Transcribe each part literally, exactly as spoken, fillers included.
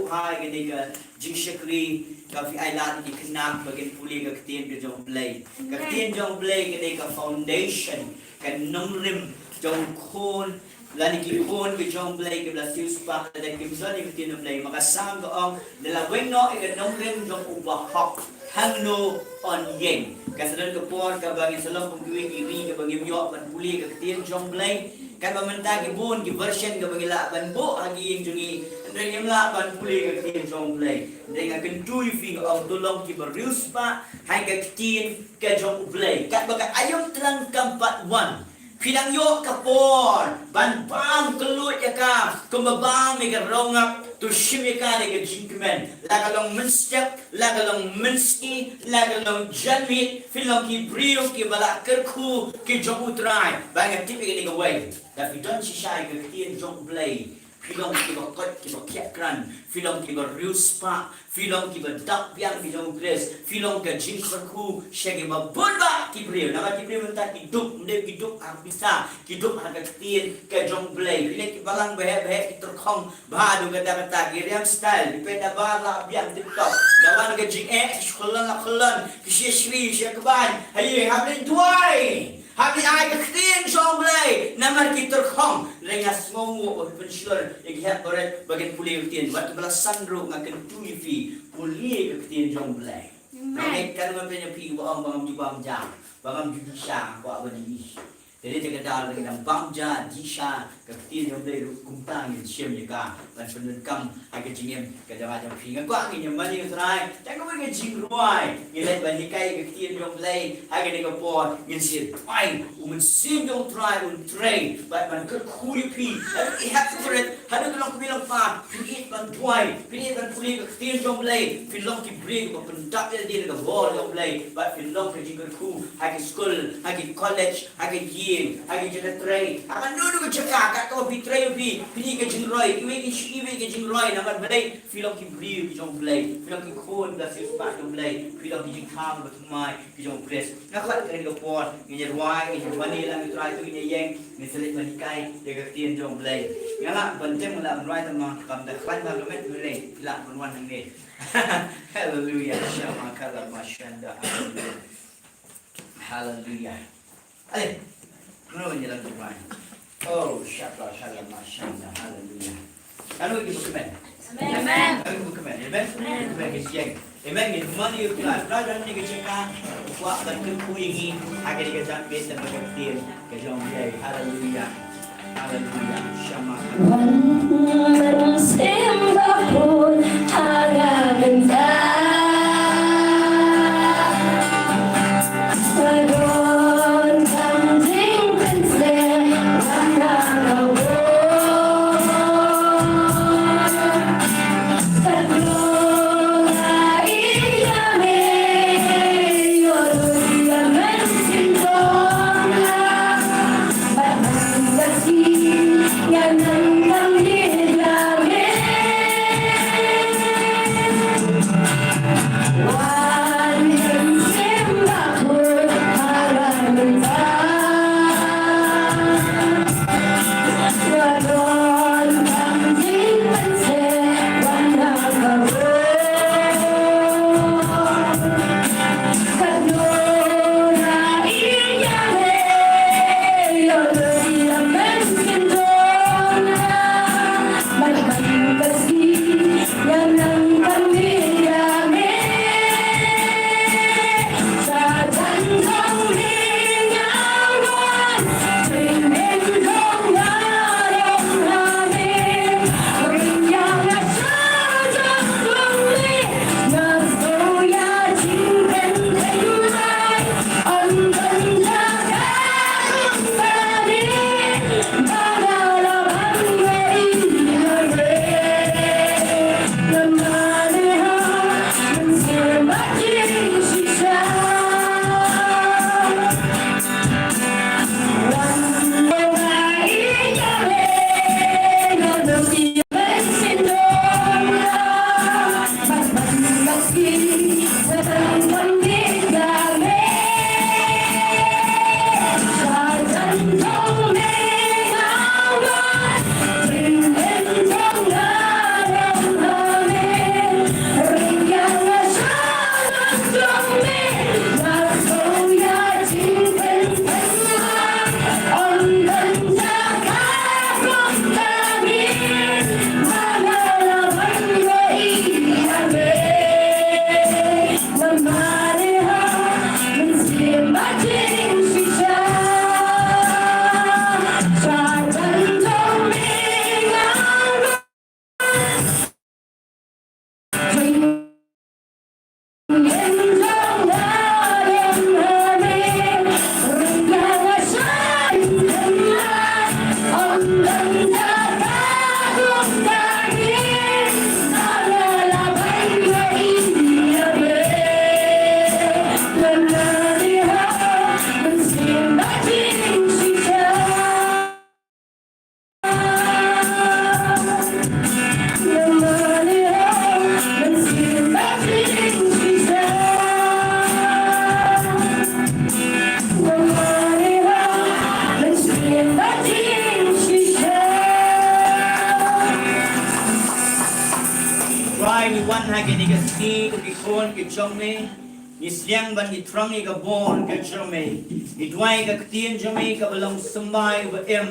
Hai, ka dei ka jingshakri, ka phi ai lad ki khynnah ba kin pule ka ktien ka jong U Blei. Ka ktien jong U Blei ka dei ka foundation, ka nongrim jong u khun, lane ki khun ki jong U Blei kiba la siewspah, lada kim don ïa ka ktien U Blei. Ma ka Salm ka ong, da la weng noh ïa ka nongrim jong u bahok, hangno yn ïeng? Ka sa don ka por kaba ngin sa long kum kiwei ki ri kaba ngim ïoh ban pule ka ktien jong U Blei. Katba mynta ki bun ki version kaba ngi lah ban buh ha ki ïing jong ngi, hynrei ngim lah ban pule ka ktien jong U Blei. Hynrei nga kyntu ïa phi, nga ong, to long kiba riewspah ha ka ktien ka jong U Blei. Katba ka aïom tlang kam pat wan, phi dang ïoh ka por ban bam kylluid ïa ka kumba bam ïa ka rongap. To shim ïa ka da ka jingkmen, la ka long mynstep, la ka long mynsngi, la ka long janmiet, phi long ki briew kiba la kyrkhu ki jong U Trai. Ba nga tip ïa kane kawei, da phi don shisha ïa ka ktien jong U Blei, phi long kiba koit kiba khiah krat, phi long kiba riewspah, phi long kiba dap biang ki jong U Khrist, phi long ka jingkyrkhu sha kiba bun bah ki briew. Namar ki briew mynta ki duk, ym dei ki duk ha ka pisa, ki duk ha ka ktien ka jong U Blei. Phi leit ki balang baheh baheh, ki tyrkhong bha haduh katta katta, ki riam style, ki pynda ba la biang tip top. Da wan ka jingeh, ki shu khyllon la khyllon, ki shu shri shu kbai. Haei, hap leit duwai, hap leit ai ka ktien jong U Blei, namar ki tyrkhong. Hynrei nga sngewnguh ba phi pynshlur ïa ki hep barit ba kin pule ka ktien. Wat kiba la san ruh, nga kyntu ïa phi, pule ka ktien jong U Blei. Amen. Nga ngeit kan ngan pynïap ïa phi ba ong ba ngam ju bam ja, ba ngam ju dih sha, nga kwah ban dih. Te dei te ka daw lei nang bam ja, dih sha, ka ktien jong U Blei ruh kumta ngin shim ïa ka ban pyndonkam ha ka jingim ka jong nga jong phi. Nga kwah ngin ïa mane ïa U Trai, tang kawei ka jingrwai, ngin leit ban hikai ka ktien jong U Blei ha kane ka por. Ngin sa duwai, U Mynsiem jong U Trai un trei bad ban kyrkhu ïa phi. Haduh ki hep ki barit, haduh ki longkmie longkpa, phin ïeit ban duwai, phin ïeit ban pule ka ktien jong U Blei, phin long ki briew ba pyndap ïa lade da ka bor jong U Blei, bad phin long ka jingkyrkhu ha ki skul, ha ki college, ha ki ïing, ha ki jaka trei, ha kano kano ka jaka, kat kaba phi trei phi, phin ïoh ka jingroi, iwei ki, iwei ka jingroi, namar balei? Phi long ki briew ki jong U Blei, phi long ki khun ba siewspah jong U Blei, phi long ki jingkhang ba thymmai ki jong U Khrist. Nga kwah kane ka por ngin ïa rwai, ngin ïa mane lang ïa U Trai, to ngin ïa ïeng, ngin sa leit ban hikai ïa ka ktien jong U Blei. Nga lah ban tem, nga lah ban rwai tang ma kam da khlaiñ bha ka met, balei? Lah ban wan hangne. Haleluya. Shama kala mashanda. Haleluya. Haleluya. Ale. Mano ban ïalam jubran? Oh, shaka shalama shanda. Haleluya. Kan wei ki ba kmen? Amen. Kan wei ki ba kmen? Amen. Amen. Amen. Amen. Ngin mane ïa U Trai. Trai, don ne ka jingkha, kwah ban kyrkhu ïa ngi ha kane ka janmiet, da ka ktien ka jong U Blei. Haleluya. Haleluya. Shama. Wan Mynsiem Bakhuid ha ka bynta. Trai, ngi wan ha kane ka sngi kum ki khun ki jong me. Ngi sliang ban ngi thrang ïa ka bor ka jong me. Ngi duwai ka ktien jong me kaba long symbai ba im.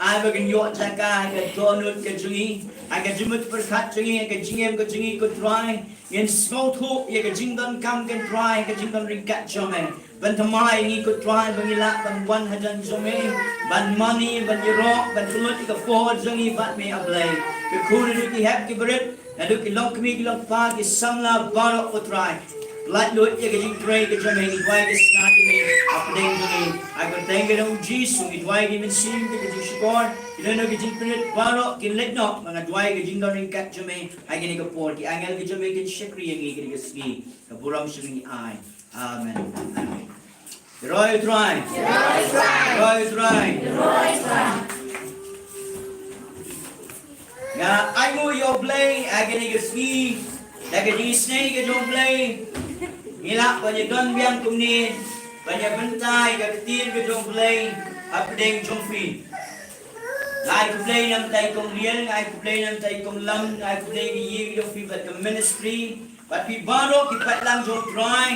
Ai ba kan ïoh jaka ha ka dohnud ka jong ngi, ha ka jingmut pyrkhat jong ngi, ha ka jingim ka jong ngi, ko Trai. Ngin sngewthuh ïa ka jingdonkam, ko Trai, ka jingdon ryngkat jong me. Ban thymmai ïa ngi, ko Trai, ba ngin lah ban wan hajan jong me, ban mane, ban ïaroh, ban pynlut ïa ka por jong ngi bad me, A Blei. Ka khun, naduh ki hep ki barit, naduh ki longkmie ki longkpa, ki samla baroh, ko Trai. Pynlait lut ïa ka jingtrei ka jong me, ngi duwai ka sngi ka jong me hapdeng jong ngi. Ha ka kyrteng ka jong U Jisu ngi duwai, ngi mynsiem ïa ka jingshukor. Ki don ka jingpynrit baroh kin leit noh, ba nga duwai ka jingdon ryngkat jong me ha kane ka por. Ki angel ki jong me kin shakri ïa ngi ha kane ka sngi. Ka burom sha me ngi ai. Amen. Amen. Roi U Trai. Roi U Trai. Roi U Trai. Nga ainguh ïa U Blei ha kane ka sngi da ka jingisynei ka jong U Blei. Ngi lah ban ïa don biang kumne, ban ïa bynta ïa ka ktien ka jong U Blei hapdeng jong phi. Nga ai khublei na ka bynta i Kong Riel, nga ai khublei na ka bynta i Kong Lam, nga ai khublei ïa ka ïing ka jong phi bad ka ministry. Bad phi baroh ki paidlang jong U Trai,